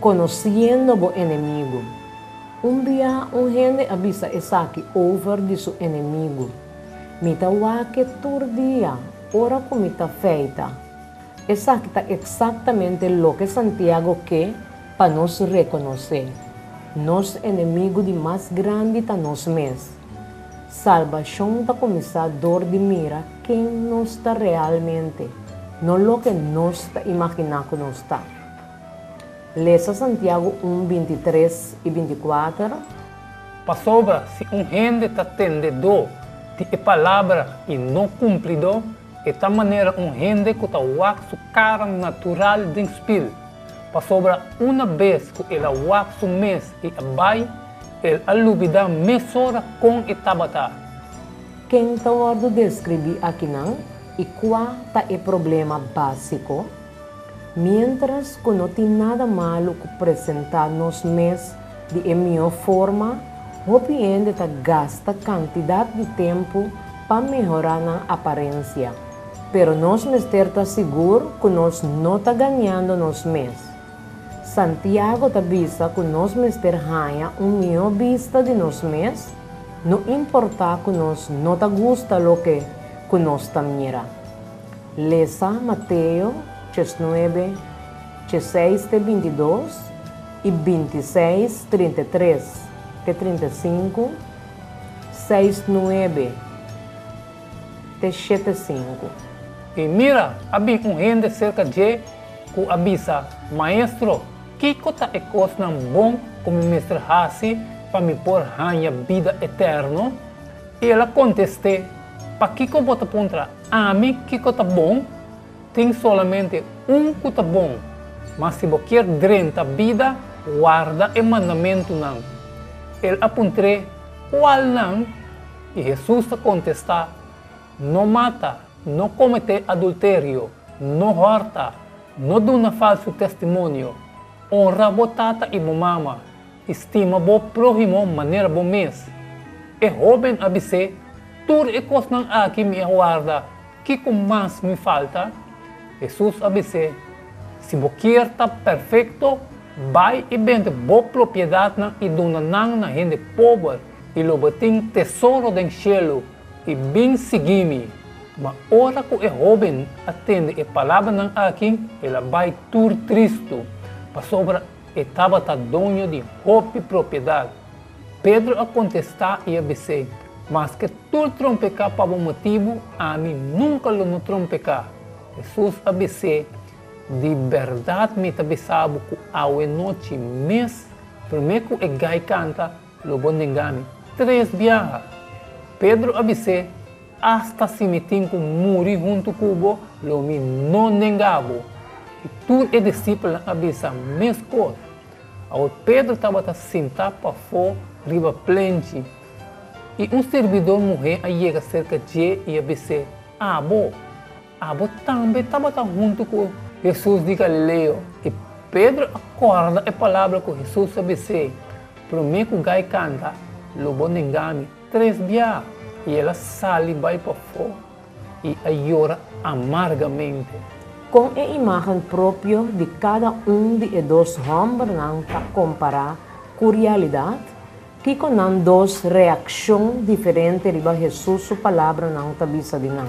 Konosiendo bo enemigu. Un bia un hende a bisa esaki over di su enemigu, Mi ta wak e tur dia ora ku mi ta feita. Esaki ta eksaktamente loke Santiago ke pa nos rekonosé, Nos enemigu di mas grandi ta nos mes. Salbashon ta kuminsá dor di mira ken nos ta realmente, no loke nos ta imaginá ku nos ta. Lesa Santiago un, 23 i 24. Pasobra si un hende ta tendedó di e palabra i no kumplidó, e ta manera un hende ku ta wak su kara natural den spil. Pasobra una bes ku el a wak su mes i a bai, el a lubidá mesora kon e tabata. Ken ta wòrdu deskribí akinan i kua ta e problema básiko? Miéntras ku no tin nada malu ku presentá nos mes di e mihó forma, hopi hende ta gasta kantidat di tempu pa mehorá nan aparensia. Pero nos mester ta sigur ku nos no ta gañando nos mes. Santiago ta bisa ku nos mester haña un mihó bista di nos mes, no importá ku nos no ta gusta loke ku nos ta mira. Lesa Mateo 19, 16 te 22 i 26, 33 te 35, 6, 9 te 7, 5. I mira, a bin un hende serka dje ku a bisa, Maestro, kiko ta e kosnan bon ku mi mester hasi pa mi por haña bida eterno? I el a kontest'é, Pakiko bo ta puntra ami kiko ta bon? Tin solamente un ku ta bon. Ma si bo kier drenta bida, warda e mandamentunan. El a puntr'é, Kualnan? I Hesus a kontestá, No mata, no kometé adulterio, no hòrta, no duna falsu testimonio, onra bo tata i bo mama, i stima bo próhimo manera bo mes. E hóben a bis'é, Tur e kosnan aki mi a warda, kiko mas mi falta? Hesus a bis'é, Si bo kier ta perfekto, bai i bende bo propiedatnan i duna nan na hende pober, i lo bo tin tesoro den shelu, i bin sigui mi. Ma ora ku e hóben a tende e palabranan aki, el a bai tur tristu, pasobra E tabata doño di hopi propiedat. Pedro a kontestá i a bis'é, Maske tur trompeká pa bo motibu, ami nunka lo no trompeká. Hesus a bis'é, Di bèrdat mi ta bisa bo ku awe nochi mes, promé ku e gai kanta, lo bo nenga mi tres biaha. Pedro a bis'é, Asta si mi tin ku muri huntu ku bo, lo mi no nenga bo. I tur e disipelnan a bisa meskos. Awor Pedro tabata sintá pafó riba plenchi, i un sirbidó muhé a yega serka dje i a bis'é, Abo, abo tambe tabata huntu ku Hesus di Galileo. I Pedro a kòrda e palabra ku Hesus a bis'é, Promé ku gai kanta, lo bo nenga mi. Tres bia, i el a sali bai pafó i a yora amargamente. Kon e imágen propio di kada un di e dos hòmbernan ta kompará ku realidat? Kiko nan dos reakshon diferente riba Hesus su palabranan ta bisa di nan?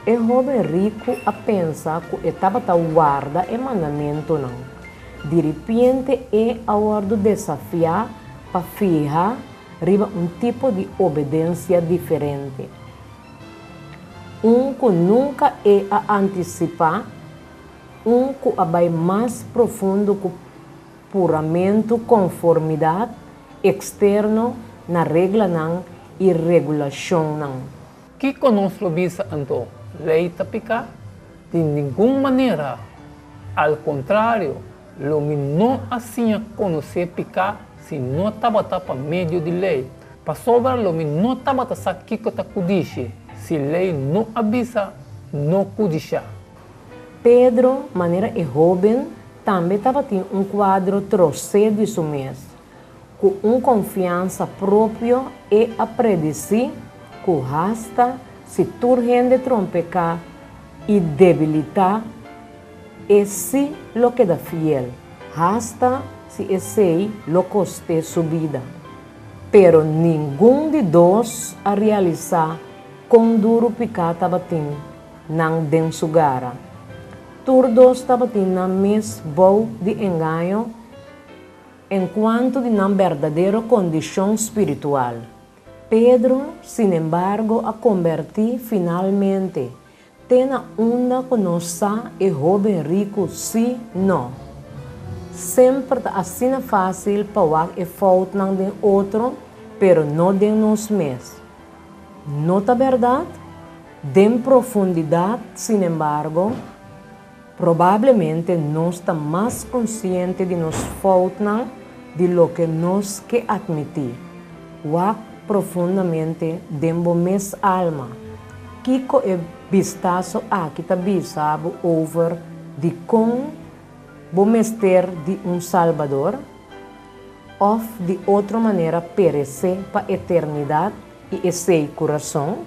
E hóben riku a pensa ku e tabata warda e mandamentunan. Diripiente e a wòrdu desafiá pa fiha riba un tipo di obedensia diferente, un ku nunka e a antisipá, un ku a bai mas profundo ku puramentu konformidat eksterno na reglanan i regulashonnan. Kiko nos lo bisa anto? Lei ta piká? Di ningun manera! Al kontrario, lo mi no a siña konosé piká si no tabata pa medio di lei, pasobra lo mi no tabata sa kiko ta kudishi si lei no a bisa, No kudishá. Pedro, manera e hóben, tambe tabatin un kuadro trosé di su mes. Ku un konfiansa propio e a predisí ku hasta si tur hende trompeká i debilitá, e sí lo keda fiel. Hasta si esei lo kost'é su bida. Pero ningun di dos a realisá kon duru piká tabatin nan den su gara. Tur dos tabatin nan mes bou di engaño enkuanto di nan berdadero kondishon spiritual. Pedro, sinembargo, a kombertí finalmente Te na unda ku nos sa e hóben riku sí no. Semper ta asina fásil pa wak e foutnan den otro pero no den nos mes. No ta bèrdat? Den profundidat, sinembargo, probablemente nos ta mas konsiente di nos foutnan di loke nos ke atmití. Wak profundamente den bo mes alma. Kiko e bistaso aki ta bisa bo over dikon bo mester di un Salbador? Òf di otro manera peresé pa eternidat i esei ku rason?